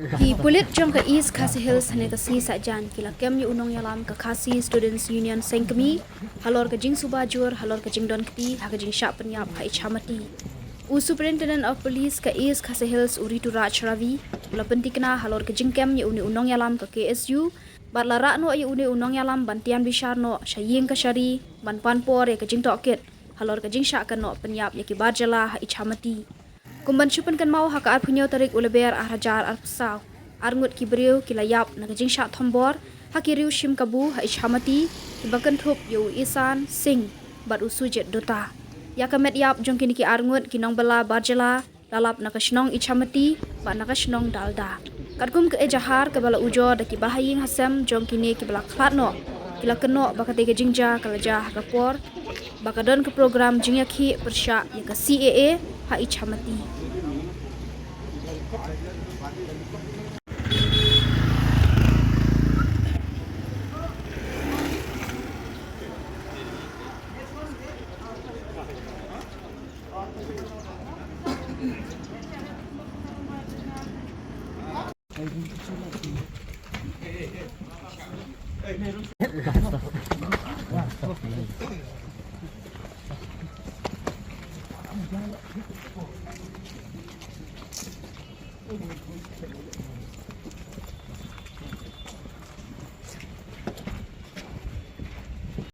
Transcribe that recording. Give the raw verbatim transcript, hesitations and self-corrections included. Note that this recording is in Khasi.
Ki pulit jong ka East Khasi Hills hynne ka sngi Saitjaiñ ki la kem ïa u nongïalam ka Khasi Students Union Sengkmie halor ka jingsuba jur halor ka jingdon kti ha ka jingshah pynïap ha Ichamati. U Superintendent of Police ka East Khasi Hills, u Rituraj Ravi, u la pyntikna halor ka jingkem ïa une u nongïalam ka K S U bad la rah noh ïa une u nongïalam ban tian bishar noh sha ïing kashari ban pan por ïa ka jingtohkit halor ka jingshah kynnoh pynïap ïa ki bar jylla ha Ichamati. Kum ban shu pynkynmaw, ha ka arphew hynñiew tarik u Lber ar hajar arphew saw, arngut ki briew ki la ïap na ka jingshah thombor ha ki riew shim kabu ha Ichamati, kiba kynthup ïa u Isan Singh bad u Sujit Dutta. Ïa ka met ïap jong kine ki arngut ki nongbylla bar jylla la lap na ka shnong Ichamati bad na ka shnong Dalda. Katkum ka ejahar kaba la ujor da ki bahaïing hasem jong kine kiba la khlad noh, ki la kynnoh ba katei ka jingjia ka la jia ha ka por ba ka don ka program jingïakhih pyrshah ïa ka C A A ha Ichamati.